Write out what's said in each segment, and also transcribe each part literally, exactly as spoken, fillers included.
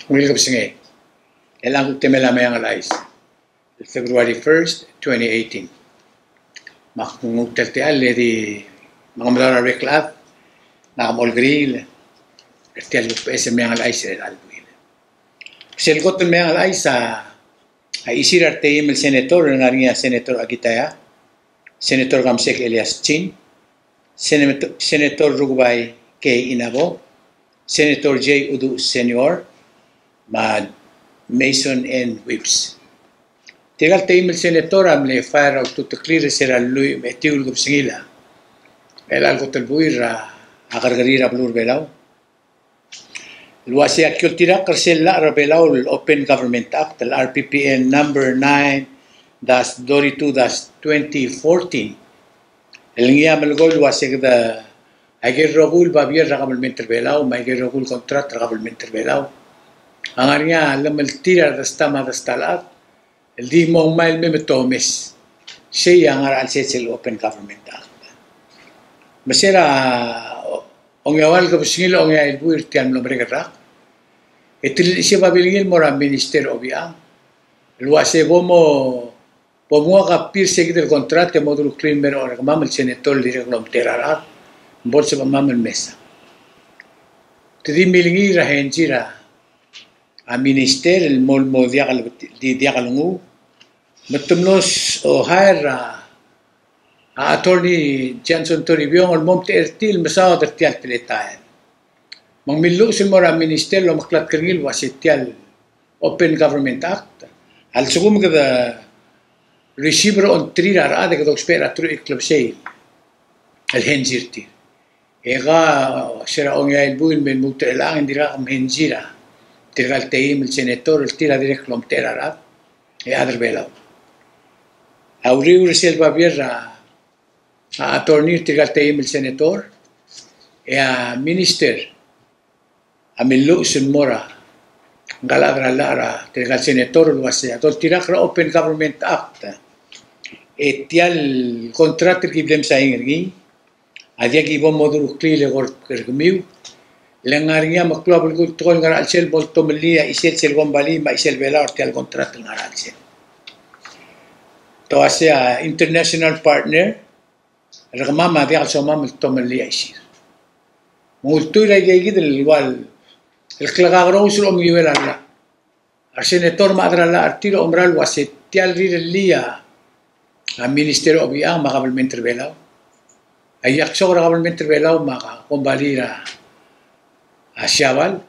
Ungil kebesengei. Chelechang kuk temel a Meang el Chais el February first, twenty eighteen. Me ak nguu tia el techall e di me ng medaol a rebek el chad, me ak mo olekeriil er tia el kuk beches el Meang el Chais er chelecha el buil. Sel kot el Meang el Chais a, a chisir a reteim el senator el ngar er ngii a Senator Akitaya, Senator Camsek Elias Chin, Senator, Senator Rukebai K. Inabo, Senator Jay Uduch Senior, me a Mason N. Whipps. Tirka el teim el senator a mle file er a ultuteklir er se er a lluich me a etiu el kebesengil er chelecha el kot el buil er a kerrekeriil er a beluu er a Belau el uasei a ki oltirakl er sel llach er a Belau el Open Government Act, el R P P A number nine dash thirty-two dash twenty fourteen, el ngii a melekoi el uasei kede, aike el rokui el babier er a kabelment er a Belau me aike el rokui el kontrat er a kabelment er a Belau a ngar er ngii a llemeltir a redesta me a desta el chad el di mo ngmai el mei me te omes. Sei a ngar er a chelsel sel Open Government Act. Me se er a ongeua el kebesengil a ongeai el buil er tia el mlo merek el rak, e te liluches a babilngel el mo er a Minister Obichang el uasei bo mo, bo mo nguu a copy er se kid el kontrat e mo duluklir el mei er a orrekemam el senator el dirrek el omtechei er a rechad, bo lsebechemam el mesa. Te di milengir er a henzi er a a minister el mo, mo diak el, di, diak el nguu. Me te mlo s-, o hire er a, a attorney Johnson Toribiong el mo omtechei er tir el mesaod er tia el teletael. Me ng milluches el mo er a minister el omeklatk er ngii el uasei tia el Open Government Act a lsekum kede receive er a ongtir a rechad e kede ousbech er a truich el klebesei el henzi er tir. E ka, se er a ongeai el buil me lmuut er chelechang e ng dirkak mhenzi er tirka el teim el senator el tir a dirrek el omtechei er a rechad e chad er a Belau. A uriul er sel babier er a, a attorney er tirka el teim el senator, e a minister a milluches el mo er a ngka el chad er a llach er tirka el senator el uasei a doltirakl er a Open Government Act e tia el kontrat el ki bla lemesaing er ngii a diak ki bo mo duluklir el eko er kemiu, le ng ngar er ngii a meklou a belkul tekoi el ngar er a chelsel bo ltomellii a chisel sel kombalii me a chisel Belau er tia el kontrat el ngar er a chelsel. Te uasei a international partner er kemam a diak el somam el tomellii a chisir. Me ng ultuil er a ikeikid el ua el klekakerous el omenguiu el llach. A resenator me a chad er a llach er tir a oumera el uasei tia el rirellii a Minister Obichang me a kabelment er a Belau a iaksok er a kabelment er a Belau me a kombalii er a Siabal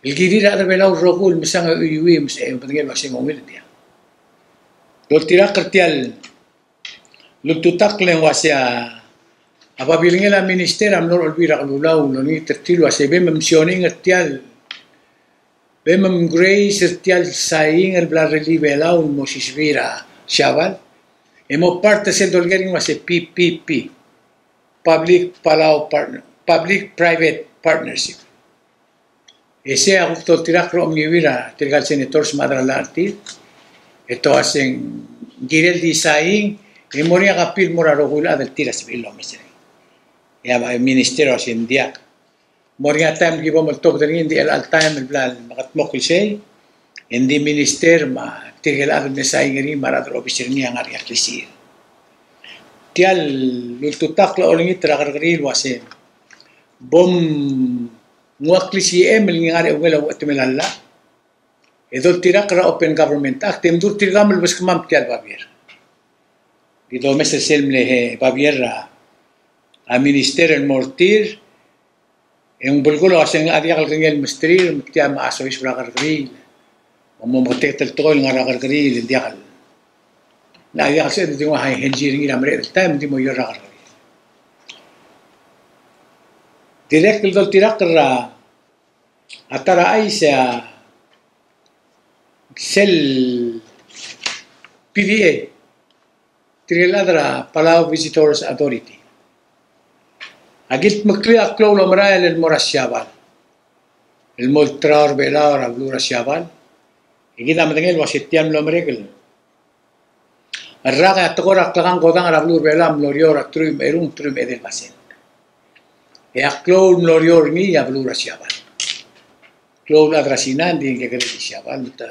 el kirir a rechad er a Belau el rokui el mesang e chuiuii me se, e medengei el uasei ng ungil, ng diak. Doltirakl er tia el ultutakl e ng uasei a babilngel a minister a mlo er a Olbiil er a Kelulau el olengit er tir el uasei bem msioning er tia el, bem grace er tia el saing el bla lerellii a Belau el mo sisebir a Siabal e mo part er sel dolekoi er ngii el uasei P P P, Public Palau Partner, Public Private Partnership. E sei a kuk doltirakl er a omenguiu er tirka el senators me a chad er a llach er tir. E te uasei ng kirel di saing e mo er ngii a copy el mo er a rokui el chad el tir a sebechir el omes er ngii. E a minister a uasei ng diak. Mo er ngii a taem el ki bo moltobed er ngii, ng di chelecha el taem el bla lemekedmokl sei, e ng di minister me tirke el chad el mle saing er ngii me a rechad er a obis er ngii a ngar er ngii a klisichir. Tia el ultutakl a olengit er a kerrekeriil el uasei bom nguu a klisichem el ngar er a eungel a uchetemel a llach e doltirakl er a Open Government Act e mdu er tirkam el beskemam tia el babier. Di domes er sel mle, e, babier er a, a minister el mo er tir, e ng belkul a uasei ng diak el kengei el mesterir me tia me a soiseb er a kerrekeriil. Me mo meketeket el tekoi el ngar er a kerrekeriil, ng diak el, ng diak el sebeched el di nguu a henzi er ngii er a mereched el taem, ng di mo oureor er a kerrekeriil. Dirrek el doltirakl er a a ta er a chais a sel P V A, tirke el chad er a Palau Visitors Authority a kildmeklii a klou el omerael el mo er a Siabal el mo olterau er a Belau er a beluu er a Siabal. E kid a medengei el uasei tia el mlo merek el rak e a tekoi er a klekankodang er a beluu er a Belau a mlo er eou er a teruich me a erung, teruich me a edei el basent. E a klou el mlo er eou er ngii a beluu er a Siabal. klou el chad er a Sina, ng di kekerei el Siabal, me te.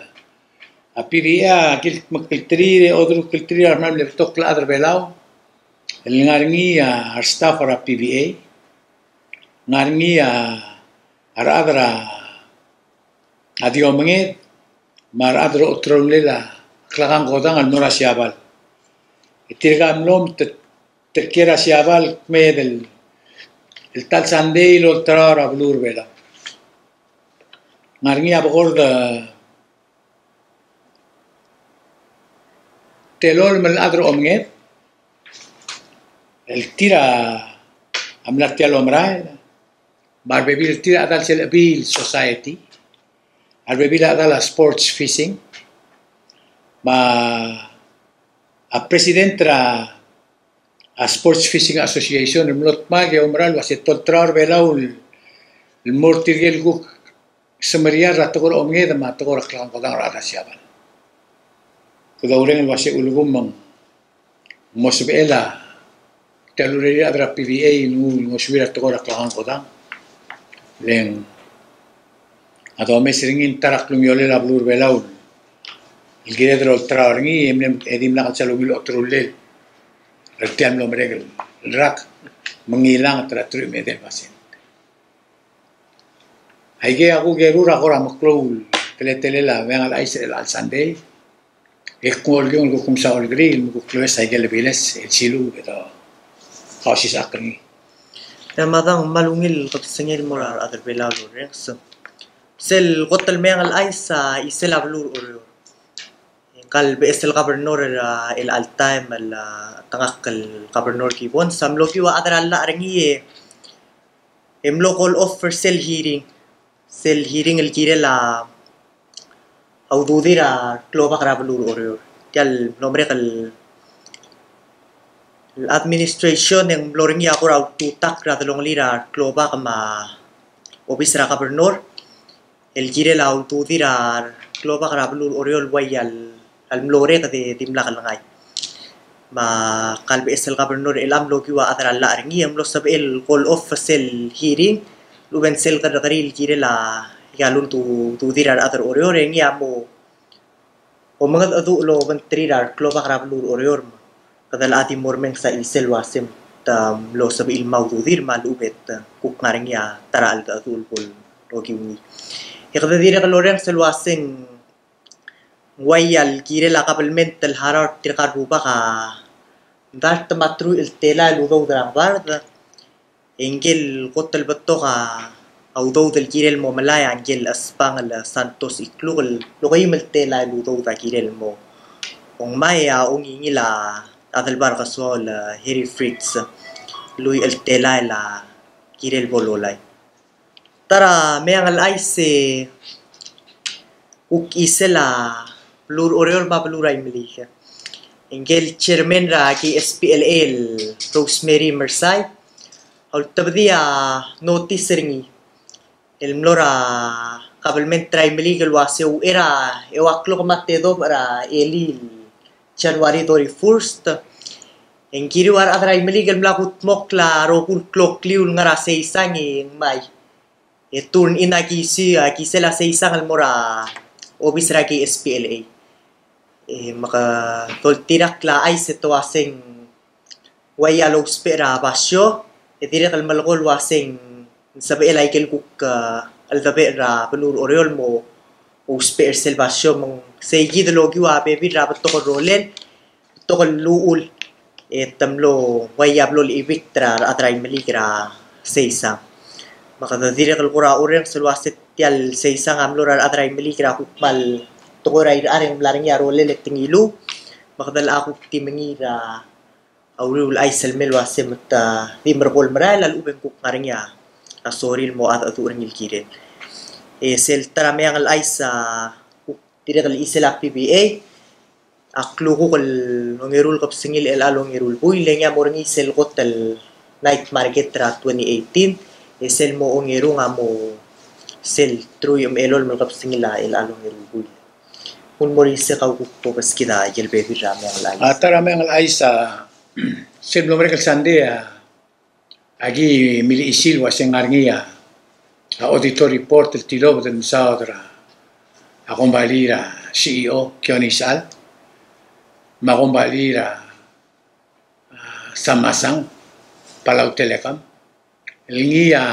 A PVA a kilmeklterir e oderuklterir a rechad el mle betok el chad er a Belau el ngar er ngii a restaff er a PVA, ngar er ngii a rechad er a a di omenged, me a rechad er a oterulel a klekangkodang el mo er a Siabal. E tirka a mlo me te, te kiei er a Siabal el kmeed el, el ta el sandei el olterau er a beluu er a Belau. Ngar er ngii a bekord a telolem el chad er a omenged, el tir a mla er tia el omerael, me a rebebil er tir a chedal sel Ebil Society, a rebebil a chedal a Sports Fishing, me a president er a Sports Fishing Association, el mlo dmak e oumera el uase te olterau er a Belau el mo er tirke el kuk semeriar er a tekoi er a omenged me a tekoi er a klekangkodang er a rechad er a Siabal. Kede oureng el uase ulekum me ng mo sebechel a tia el urerir a rechad er a PVA el nguu el ngosuir a tekoi er a klekangkodang. Le ng a domes er ngii ng ta er a klungiolel a beluu er a Belau el kired el olterau er ngii, e mle, e dimlak el sal ungil oterulel er tia el mlo merek el rak me ng ngilanget er a teruich me a edei el basent. Aike a kuk eru er a kora meklou el teletelel a Meang el Chais er chelecha el sandei. E kuk nguu el kmo kuk msa olekeriil me kuk loes aike el biles el siluub e de kausisechakl er ngii. Te mada ng kmal ungil kebesengei el mo er a rechad er a Belau el orrenges. Sel kot el Meang el Chais a chisel a beluu er Oreor. Ngka el beches el kabernor er a, el chelecha el taem el, a, tengakl el Kabernor Gibbons a mlo okiu a chad er a llach er ngii e e mlo call off er sel hearing. Sel hearing el kirel a ududir a klobak er a beluu er Oreor. Tia el mlo merek el administration e ng mlo er ngii a kora ultutakl er a delongelir a klobak me a obis er a kabernor el kirel a ududir a klobak er a beluu er Oreor el uai a le mlo orreked e dimlak lengai. Me ngka el beches el kabernor er chelecha a mlo okiu a chad er a llach er ngii e ng mlo sebechel el call off er sel hearing, lechub e ng sel kerrekeriil el kirel a ika el uldu, ududir a rechad er Oreor e ngii a mo omengedecheduch el obengterir a klobak er a beluu er Oreor me kede locha di mo remenges a chisel el uase te mlo sebechir el mo ududir me a lechub e te kuk ngar er ngii a ta er a cheldecheduch el bo lokiu ngii. E kede dirrek el orrenges el uase ng uai a le kirel a kabelment el harau er tirka el rubak a dart me a truich el telael el udoud er a ngebard, e ngike el kot el betok a udoud el kirel mo melai a ngike el Chesbang el Santos Ikluk el lokeim el telael el udoud a kirel mo ongmai, a ongingil a Adelbai er a Kesoaol el Harry Fritz el lluich el telael a kirel bo lolai. Ta er a Meang el Chais e kuk chisel a beluu er Oreor me a beluu er a Imeliik. Ngike el chairman er a K S P L A el Rosemary Mersai a ultebedii a notice er ngii el mlo er a kabelment er a Imeliik el uase uchei er a eua klok me a tedobech er a elii el January thirty-first, e ng kiriu a rechad er a Imeliik el mla kudmokl a rokui el klokliu el ngar er a seisang e ngmai e turn in a kisi, a kisel a seisang el mo er a obis er a K S P L A. E me ke doltirakl a chais e te uase ng uai a lousbech er a basio, e dirrek el melekoi el uase ng sebechel aike el kuk, a, cheldebechel er a beluu er Oreor el mo ousbech er sel basio me ng seikid el okiu a bebil er a betok el rolel, betok el uchul, e te mlo uai a blo lechibikt er a rechad er a Imeliik er a seisang. Me kede dirrek el kora orrenges el uase tia el seisang a mlo er a rechad er a Imeliik er a kuk kmal tekoi er a irechar e ng mla er ngii a rolel e te ngiluu, me kede locha kuk di mengiil er a a uriul el chais el mei el uase me te di merekong el merael a lechub e ng kuk ngar er ngii a sorir el mo mengedecheduch er ngii el kirel. E sel ta er a Meang el Chais a kuk dirrek el chisel a P V A a klukuk el ongeru el kebesengil er chelecha el ongeru el buil, e ngii a mo er ngii sel kot el night market er a twenty eighteen, e sel mo ongeru a mo sel truich me a elolem el kebesengil er chelecha el ongeru el buil. Ng mo er isei a kuk bo keskid a ikel bebil er a Meang el Chais. A ta er a Meang el Chais a sel mlo merek el sandei a ki mle chisel el uase ng ngar er ngii a a auditor report el tilobed el mesaod er a kombalii er a C E O, Kione Isechal, me a kombalii er a, a, Sam Masang, Palau Telecom, el ngii a,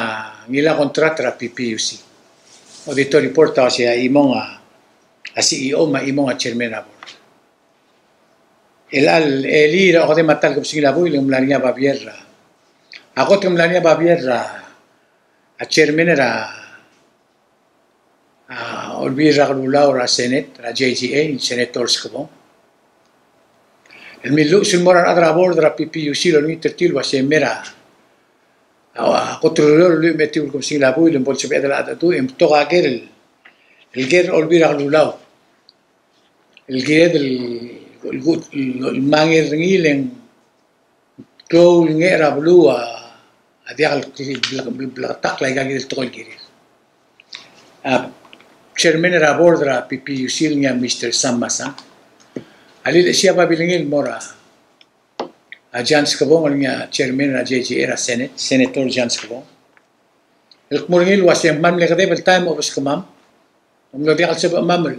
ngilai a contract er a P P U C. Auditor report a uasei a chimong a, a C E O me a chimong a chairman er a board. El, el, el er a okedei me a ta el kebesengil a buil, ng mla er ngii a babier er a, a kot ng mla er ngii a babier er a, a chairman er a, a Olbiil er a Kelulau er a Senate, er a J G A, Senator Skebong, el milluches el mo er a rechad er a board er a P P U C el olengit er tir el uasei me er a, a, a kot el ureor el lluich me a etiu el kebesengil a buil, e ng bo lsebeched el cheldecheduch, e ng betok a ker el, el ker er a Olbiil er a Kelulau. El kired el, el, el, el mangel er ngii el ng klou el ngecher a beluu a, a diak el, el, el bleketakl aika kid el tekoi el kirir. A chairman er a board er a P P U C el ngii a Mister Sam Masang. A lilechesii a babilngel el mo er a, a John Skebong el ngii a chairman er a J G A er a Senate, Senator John Skebong, el kmo er ngii el uasei ng kmal mle kedeb el taem a obeskemam, ng mlo diak el sebechemam el,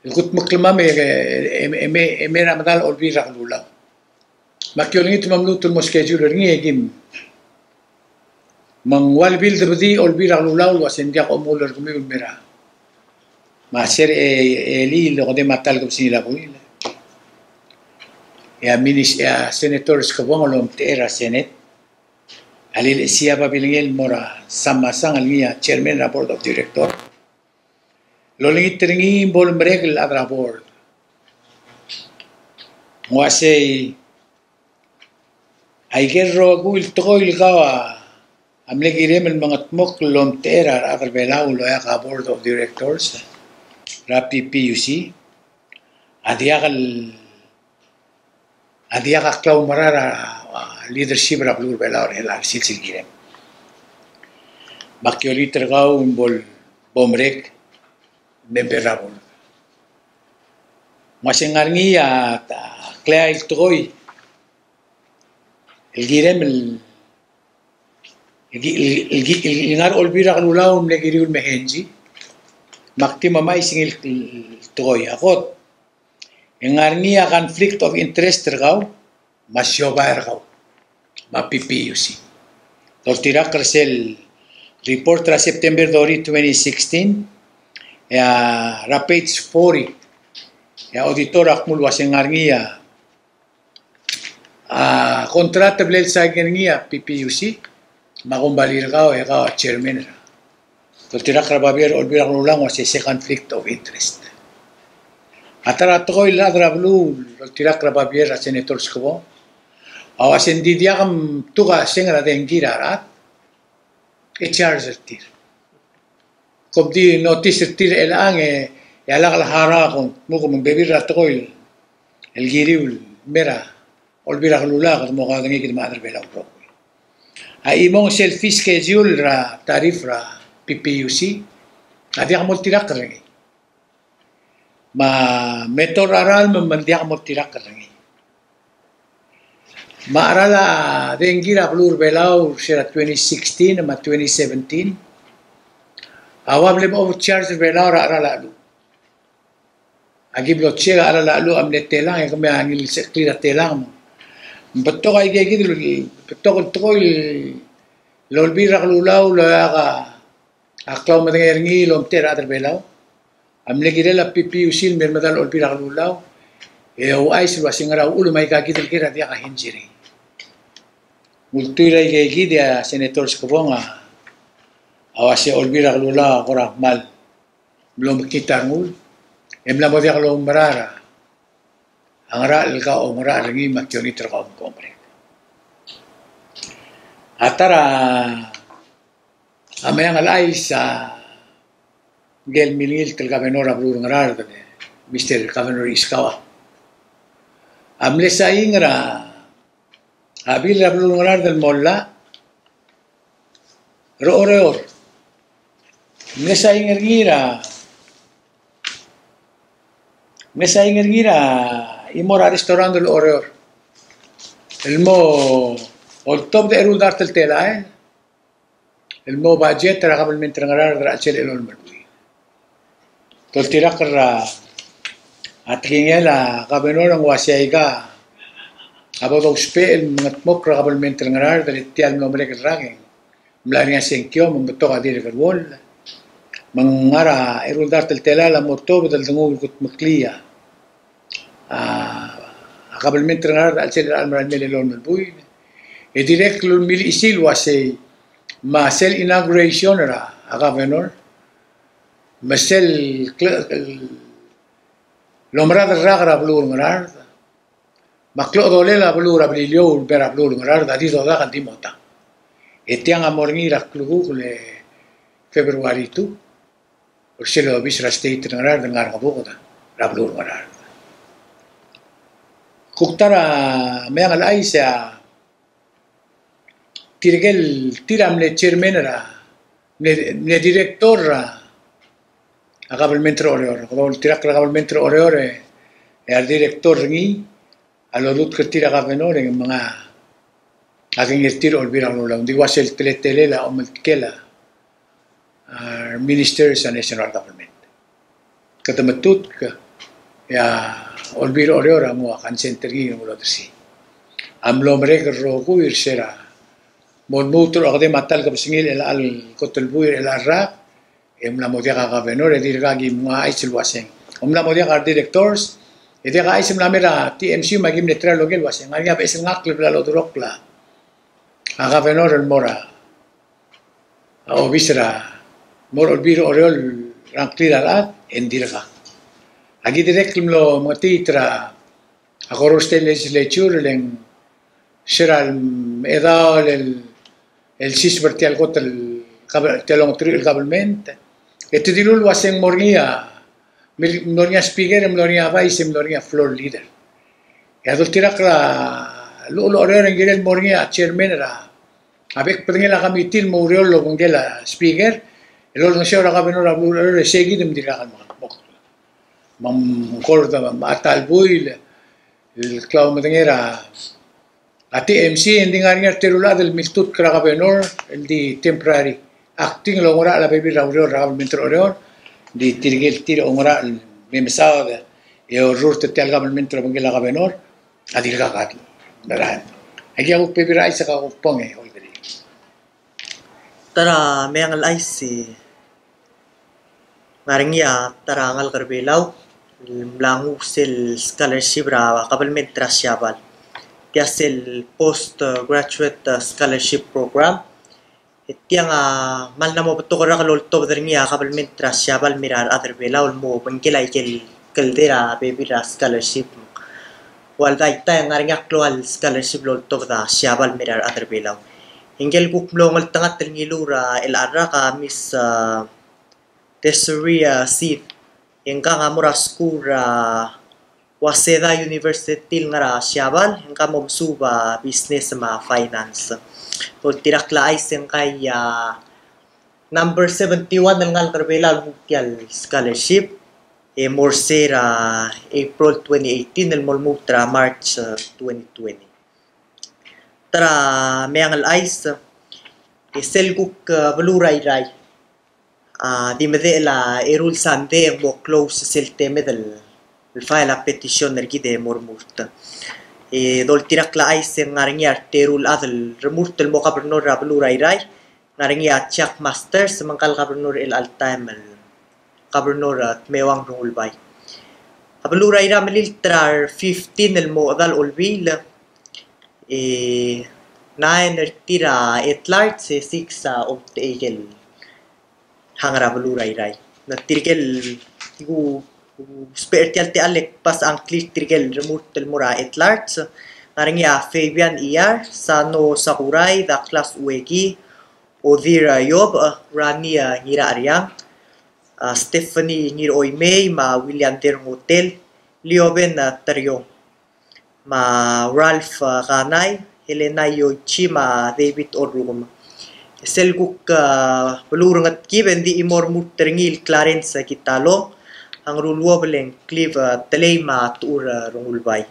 el kudmeklemam e, e, e, e, e mei er a medal a Olbiil er a Kelulau. Me aki olengit me lmuut el mo schedule er ngii e kim. Me ng ua le bildebedii a Olbiil er a Kelulau el uasei ng diak omeruul er kemiu el mei er a. Me a ser e, e, elii el okedei me a ta el kebesengil a buil, e a minis, e a Senator Skebong el omtechei er a Senate. A lilechesii a babilngel el mo er a Sam Masang el ngii a chairman er a board of director. El olengit er ngii me bo lemerek el chad er a board. Ng uasei aike el rokui el tekoi el kau a mle kirem el mengetmokl el omtechei er a rechad er a Belau el oeak a board of directors er a P P U C a diak el a diak a klaumerang er a, a, leadership er a beluu er a Belau er chelecha el sils el kirem. Me aki olengit er kau me bo, bo merek, member er a board. Me se ng ngar er ngii a, a kleai el tekoi el kirem el, el ki-, el, el ki-, el ngar er a Olbiil er a Kelulau el mle kiriu el mehenzi. Me ak di mamaisengel el tekoi a kot. E ng ngar er ngii a conflict of interest er kau me a siobai er kau me a P P U C. Doltirakl er sel report er a September thirty, twenty sixteen, e a, er a page forty, e a auditor a kmo el uase ng ngar er ngii a, a contract el bla lesign er ngii a P P U C me a kombalii er kau e kau a chairman er a. Doltirakl er a babier er a Olbiil er a Kelulau el uase se conflict of interest. A ta er a tekoi el chad er a beluu el doltirakl er a babier er a Senator Skebong a uase ng di diak mtuk a seng er a dengki er a rechad e charge er tir. Kom di notice er tir er chelechang e a lak el harau a kmo ng bebil er a tekoi el kiriu el mei er a Olbiil er a Kelulau e kede mo kaodengei kid me a rechad er a Belau el rokui. A chimong sel fee schedule er a tariff er a P P U C a diak moltirakl er ngii. Me a metor er a ralm me ng diak moltirakl er ngii. Me a cheral a dengki er a beluu er a Belau er se er a twenty sixteen me a twenty seventeen a ua bla mo overcharge er a Belau er a cheral a cheluch. Aki blo check a cheral a cheluch a mle telang e kemiu a ngilsecheklir a telang. Ng betok aike kid el, betok el tekoi el Olbiil er a Kelulau el oeak a a klaumedengei er ngii el omtechei er a rechad er a Belau a mle kirel a P P U C el mei er a medal a Olbiil er a Kelulau e ouchais el uase ngera uchul me aika kid el ker a diak a henzi er ngii. Ng ultuil er aike kid e a Senator Skebong a uase Olbiil er a Kelulau a kora kmal mlo mekngit a rengul e mla mo diak loumerang er a ngerachel el kau oungerachel er ngii me aki olengit er kau me kom merek. A ta er a a Meang el Chais a ngike el milengilt el governor er a beluu er a Ngaraard, Mister Governor Iskawa, a mle saing er a, a bill er a beluu er a Ngaraard el mo llach er a Oreor. Mle saing er ngii er a, mle saing er ngii er a chimo er a restaurant el Oreor el mo oltobed a eru el dart el telael el mo budget er a kabelment er a Ngaraard er a chelsel a elolem el buil. Doltirakl er a tekingel a governor e ng uasei aika a bo dousbech el mengedmokl er a kabelment er a Ngaraard el tia el mlo merek el rak e ng mla er ngii a sengkio me ng betok a dirk el ruoll. Me ng ngar er a eru el dart el telael a mo tuobed el denguu el kudmeklii a, a kabelment er a Ngaraard er a chelsel a elolem el buil. E dirrek el milechesii el uasei me sel inauguration er a governor me sel kle-, el omerad el rak er a beluu er a Ngaraard me a klechodolel a beluu er a Beliliou el mei er a beluu er a Ngaraard a di dodak el di mo tang. E tiang a mo er ngii er a klukuk el February two er sel obis er a state er a Ngaraard el ngar er a Ngebuked er a beluu er a Ngaraard. Kuk ta er a Meang el Chais a tirke el tir a mle chairman er a, mle, mle director er a, a kabelment er a Oreor. Doltirakl er a kabelment er a Oreor e, e a redirector er ngii a lolutk er tir a governor e ng menga a kengei er tir a Olbiil er a Kelulau. Ng di ua sel teletelel a omeltkel a, a, ministers er a national government. Kede metutk, e a Olbiil er a Oreor a nguu a consent er ngii el mo odersii. A mlo merek el rokui er se er a mo lmuut el okedei me a ta el kebesengil er chelecha el kot el buil er chelecha el rak, e mla mo diak a governor, e dirkak ki mngai a chais el uaseng. Ng mla mo diak a directors, e diak a chais el mla mei er a T M C me aki mle try el oker el uaseng. Ng ngar er ngii a beches el ngakl el bla lodurokl a governor el mo er a, a obis er a, mo er a Olbiil er a Oreor er a ngklir a rechad, e ng dirkak. Aki dirrek el mlo mengetiit er a, a Koror State Legislature, le ng se er a lemechedaol el, el siseb er tia el kot el, kab-, tia el ongeteruich el kabelment. E te dilu el uaseng mo er ngii a, mil-, mlo er ngii a speaker, mlo er ngii a vice, mlo er ngii a floor leader. E a doltirakl er a llechul a Oreor e ng kirel mo er ngii a chairman er a, a bek el bedengel a committee el mo oureor el obengkel a speaker, el olengeseu er a governor er a beluu er a Oreor, e sei kid me ng dirkak el mengedmokl. Me ng kora, me a ta el buil, el klaumedengei er a, a T M C, e ng di ngar er ngii a reteru el chad el miltutk er a governor, el di temporary acting el oungerachel a bebil er a ureor er a kabelment er a Oreor, di tirke el tir a oungerachel el me mesaod e orrurt er tia el kabelment el obengkel a governor, a dirkak a di. Merael. Aki a kuk bebil er a chais e ak kuk bong e, Olkeriil. Ta er a Meang el Chais e ng ngar er ngii a ta er a ngalek er a Belau el mla nguu sel scholarship er a kabelment er a Siabal. Tia sel post graduate scholarship program. E tiang a kmal mla mo betok el rak el oltobed er ngii a kabelment er a Siabal el mei er a rechad er a Belau el mo obengkel a ikel kldei er a bebil er a scholarship. Ua el daitai e ng ngar er ngii a klou el scholarship el oltobed a Siabal el mei er a rechad er a Belau. E ngike el kuk mlo ngeltengat el ngiluu er chelecha el rak a Miss, a, Desiree, a, Sid. E ngka a mo er a skuul er a Waseda University el ngar er a Siabal, e ngka a mo mesuub a business me a finance. Doltirakl a chais e ngka a number seventy-one el ngalek er a Belau el nguu tia el scholarship, e mo er se er a April twenty eighteen el mo lmuut er a March, a, twenty twenty. Ta er a Meang el Chais, e sel kuk, a, beluu er a Irrai a di medechel a eru el sandei e ng mo close sel temed el, el file a petition er kid e mo remurt. E doltirakl a chais e ng ngar er ngii a reteru el chad el remurt el mo kabernor er a beluu er a Irrai. Ng ngar er ngii a Jack Masters, me ngka el kabernor er chelecha el taem el kabernor, a, Tmewang Rengulbai. A beluu er a Irrai a melilt er a re fifteen el mo chedal Olbiil, e nine er tir a at large, e six a omtechei el hang er a beluu er a Irrai. Me tirke el, ku, ku ousbech er tia el techall e kbasech a ngklir tirke el remurt el mo er a at large. Ng ngar er ngii a Fabian Iyar, Sano Sakurai, Douglas Ueki, Odir, a, Yob, a, Rani, a, Ngiracheriang, a, Stephanie Ngiroimei, me a William Derngotel, Lioben, a, Teriong, me a Ralph, a, Kanai, Helena Yoichi, me a David Orrukem. Sel kuk, a, beluu er a Ngetkib e ng di chimo el remurt er ngii el Clarence, a, Kitalong, a Ngeruluobel e ng Clive, a, Telei, me a Techur, a, Rengulbai.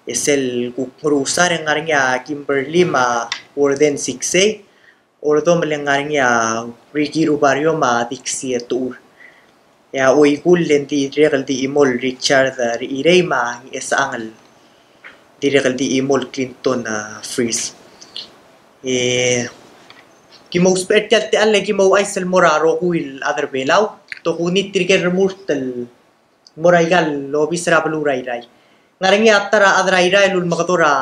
E sel kuk Ngerusar e ng ngar er ngii a Kimberly me a Warden Siksei, Ordomel e ng ngar er ngii a Ricky Rubario me a Dixie Tuur. E a Oikull e ng dirrek el di chimo el Richard, e, Rechirei me a Ngchesechang el dirrek el di chimo el Clinton, e, Fritz. E, ki mo ousbech er tia el techall e ki mo ouchais el mo er a rokui el chad er a Belau. Tokuni tirke el remurt el mo er aika el obis er a beluu er a Irrai. Ng ngar er ngii a ta er a chad er a Irrai el ulemekedo er a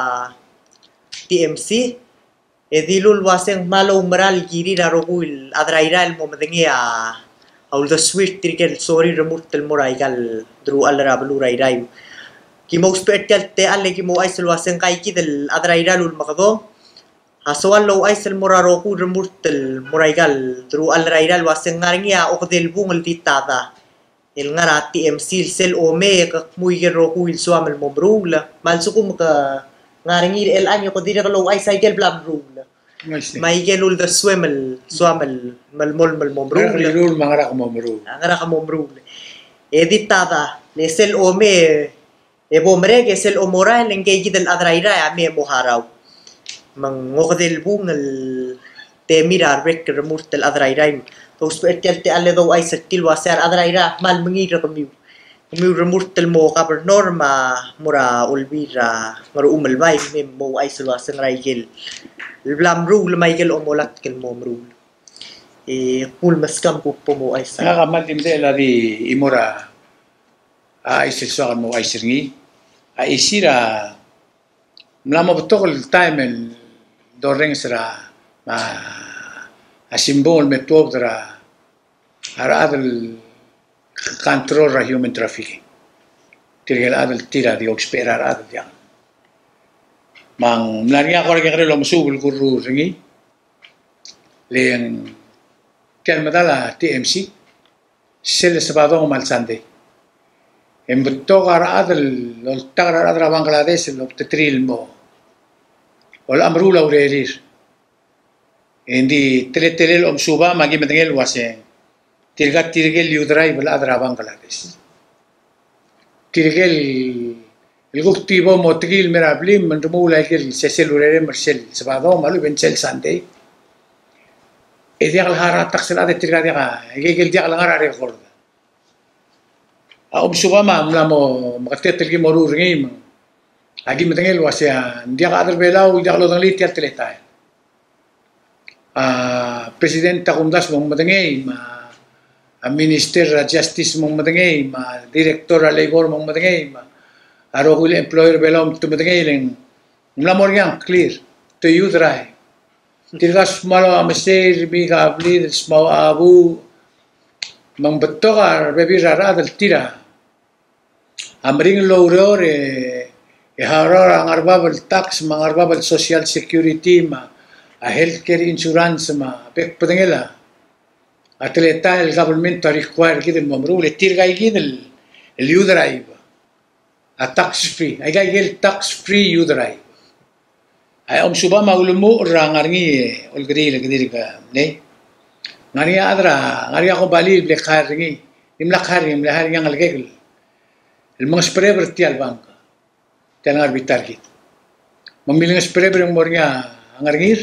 T M C, e dilu el uaseng kmal oumerang el kirir a rokui el chad er a Irrai el mo medengei a uldesuir tirke el sorir el remurt el mo er aika el deruchall er a beluu er a Irrai. Ki mo ousbech er tia el techall e ki mo ouchais el uaseng ngka kid el chad er a Irrai el ulemekedo a soal el ouchais el mo er a rokui el remurt el mo er aika el deruchall er a Irrai el uaseng ng ngar er ngii a okedei el bung el di tada el ngar er a T M C el sel omei e ke kmu aike el rokui el soam el mo meruul. Me a lsekum ke ngar er ngii er chelechang e ke dirrek el ouchais aike el bla meruul. Me aike el uldesuem el soam el melemolem el mo meruul. Ngera ke mo meruul. A, ngera ke mo meruul. E di tada, le sel omei e bo merek e sel omorael e ngke kid el chad er a Irrai a mei e mo harau. Me ng okedei el bung el temir a rebek el remurt el chad er a Irrai. Te ousbech er tia el techall e douchais er tir el uasei a rechad er a Irrai a kmal mengiil er kemiu. Kemiu el remurt el mo governor me a mo er a Olbiil er a Ngerchumelbai, me mei mo ouchais el uasei ngera aike el bla meruul me aike el omolatk el mo meruul. E kmu el meskam kuk bo mo ouchais. Ngak a kmal di medechel a di chimo er a a chais el soak el mo ouchais er ngii. A chisir a mla mo betok el taem el dorrenges er a, a, a simbung el me tuobed er a rechad el control er a human trafficking. Tirke el chad el tir a di ousbech er a rechad el diak. Me ng mla er ngii a kora kekerei el omesuub el kurruul er ngii. Le ng tia el medal a T M C sel Sabadong me a le Sandei. E ng betok a rechad el oltak er a rechad er a Bangladesh el obengterir el mo olecha meruul a urerir. E ng di teletelel a omesuub me aki medengei el uaseng tirka tirke el youth drive el chad er a Bangladesh. Tirke el el kuk di bo motekiu el mei er a blim me ng remuul aike el sesei el urerem er sel Sabadong me a lechub e ng sel Sandei. E diak el harau a tax el chad e tirka diak a, aike el diak el ngar er a record. A omesuub me a mla mo meketeketang el ki mo meruul er ngii me aki medengei el uasei ng diak a chad er a Belau el diak lodengelii tia el teletael. A President a kumdasu me ng medengei, me a Minister er a Justice me ng medengei, me a Director er a Labor me ng medengei, me a rokui el employer er a Belau me te medengei, le ng mla mo er ngii a clear, te youth drive. Tirka smau a mesei, me ka blid, smau a bu, me ng betok a rebebil er a rechad el tir a a meringel el oureor e, e harau er a ngar er a bab el tax me a ngar er a bab el social security me a health care insurance me a bek el bedengel a teletael el government a require er kid el mo meruul, e tirka kid el, el youth drive a tax free, aika kid el tax free youth drive. A omesuub me a ulemuchel er a ngar er ngii e olkeriil e kede dirk mlei. Ngar er ngii a chad er a, ngar er ngii a kombalii el bla lehire er ngii, di mla lehire er ngii, mla lehire er ngii a ngelekek el mengosbereber er tia el bangk, tia el ngar er a bita er kid. Me ng milengesbereber e ng mo er ngii a ngeringir,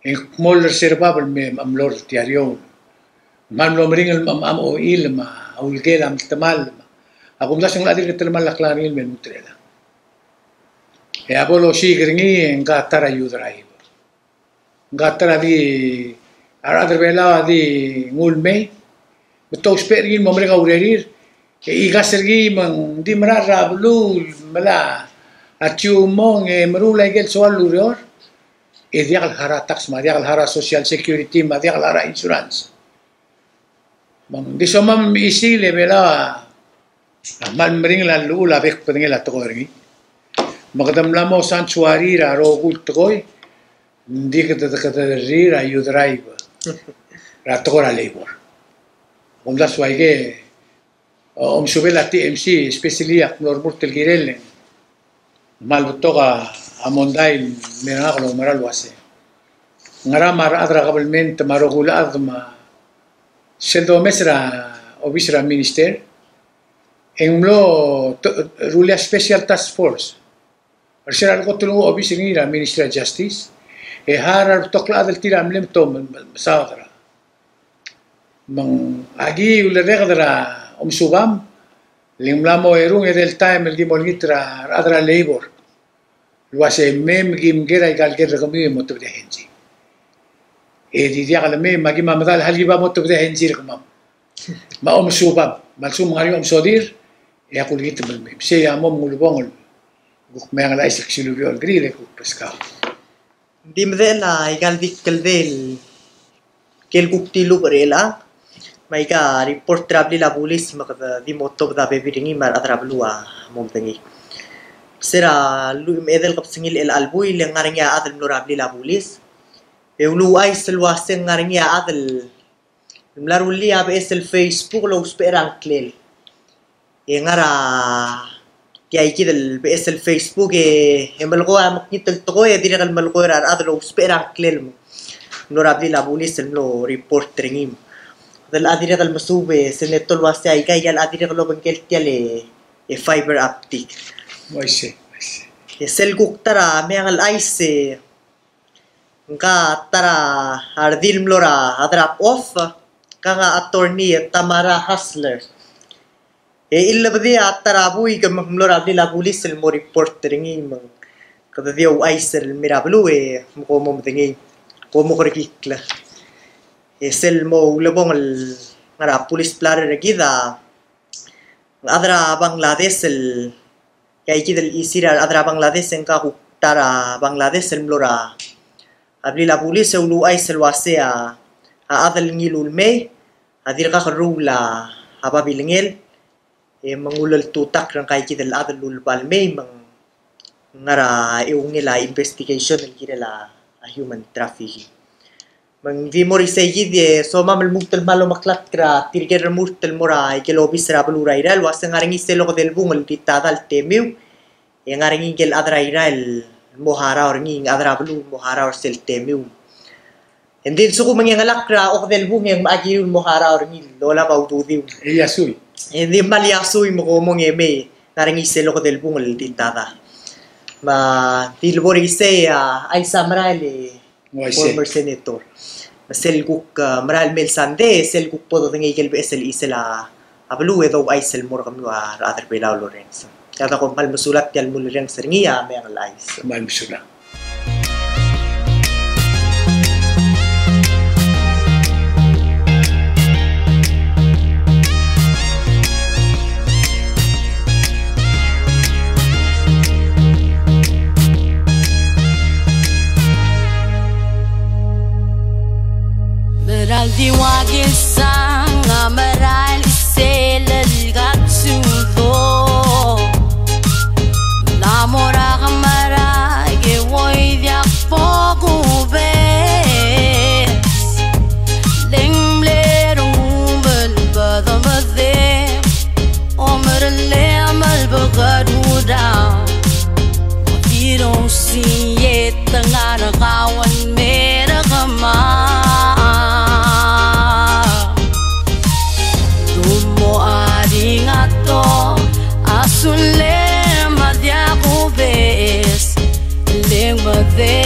e ng kmo el er se er a bab el me mlo er tia er eou. Kmal mlo meringel me a, me a oil me a uleker a mektemall me a, a kumdasu ng locha dirk telemall a klengar er ngii el me lmuut er chelechang. E a bo losiik er ngii e ngka a ta er a youth driver. Ngka a ta er a di, a rechad er a Belau a di nguu el mei me te ousbech er ngii el mo merek a urerir. E ikas er ngii me ng di merael er a beluu el melai a tiu mong e meruul aike el soal el ureor. E diak el harau a tax me a diak el harau a social security me a diak el harau a insurance. Me ng di somam me chisel e Belau a kmal meringel a llechul a bek el bedengel a tekoi er ngii. Me kede mla mo sanctuary er a rokui el tekoi, ng di kede, kede, kede rrir a youth drive er a tekoi er a labor. Kumdasu aike, o, omesuub el a T M C, especially ak mlo remurt el kirel, e ng kmal betok a mondai el mei er ngak el oumera el uasei ngera me a rechad er a kabelment me a rokui el chad me a sel domes er a obis er a minister, e ng mlo rullii a special task force er se er a lekot el nguu a obis er ngii er a Ministry of Justice, E harau a rebetok el chad el tir a mle mto me, me, mesaod er a. Me ng aki ulereked er a omesubam, le ng mla mo erung e del taem el ki mo olengit er a rechad er a labor el uase mei me ki mker aika el ker er kemiu e mo tebedii a henzi. E di diak lemei me aki mo medal hal ki ba mo tebedii a henzi er kemam. Me a omesubam, me a lsekum ng ngar er ngii a omesodir, e ak ulengit me lemei. Me sei a mo me ng ulebongel. Kuk meang el chais el kuk silubii el kirel e kuk peskau. Ng di medechel aika el di kldei el kel kuk tilubech er chelechang, me aika report er a blil a bulis me kede di mo tobed a bebil er ngii me a rechad er a beluu a mo medengei. Ser a lluich me a edei el kebesengil er chelecha el buil e ng ngar er ngii a chad el mlo er a blil a bulis e uluuchais el uase ng ngar er ngii a chad el mla rullii a beches el Facebook el ousbech er a ngklel. E ngar er tia ikid el beches el Facebook e, e melekoi a mekngit el tekoi e dirrek el melekoi er a rechad el ousbech er a ngklel me ng mlo er a blil a bulis el mlo report er ngii. Kede locha dirrek el mesuub e senator el uase aika, aika el locha dirrek el obengkel tia el e, e fiber optic. Uaisei, uaisei. E sel kuk ta er a meang el chais e ngka ta er a redil el mlo er a drop off, ngka a attorney Tamara Hustler. E chillebedii a ta er a buik me ng mlo er a blil a bulis el mo report er ngii me kede di ouchais el mei er a beluu e me kom mo medengei, kom mo kerekikl. E sel mo ulebongel ngar er a police blotter er kid a chad er a Bangladesh el, tia ikid el chisir a rechad er a Bangladesh e ngka kuk ta er a Bangladesh el mlo er a blil a bulis e uluuchais el uase a, a chad el ngiluu el mei a dirkak el ruul a babilngel e me ng uleltutakl er ngka ikid el chad el uleba el mei me ng ngar er a eungel a investigation el kirel a human trafficking. Me ng di mo er isei kid e somam el lmuut el kmal omeklatk er tirke el remurt el mo er aike el obis er a beluu er a Irrai el uase ng ngar er ngii sel okedei el bung el di tada el temiu. E ng ngar er ngii ngike el chad er a Irrai el mo harau er ngii, chad er a beluu el mo harau er sel temiu. E ng di lsekum e ng chengelakl er a okedei el bung e ng mla kiriu el mo harau er ngii el olab a ududiu. E iasui. E ng di kmal iasui me kom mong e mei, ng ngar er ngii sel okedei el bung el di tada. Me di le bo er isei a chais a merael e Uaisei. Former senator. Me sel kuk, a, merael mei el sandei, sel kuk bo dodengei ikel beches el chisel a beluu e douchais el mo er kemiu a rechad er Belau el orrenges. Kede kom kmal mesulang tia el mulerrenges er ngii a Meang el Chais. Kmal mesulang. Mera el di ua kesang a mera el chisel el katsudo. Ng mo er a kemerael e uai diak bo kubes. Le ng mle rubel bedemedem. Omerellem el bekerudam. Dirrek sel ngar er kau el mer kemam. Dumo a di ngato a sulem a diak kubes. Le ng mede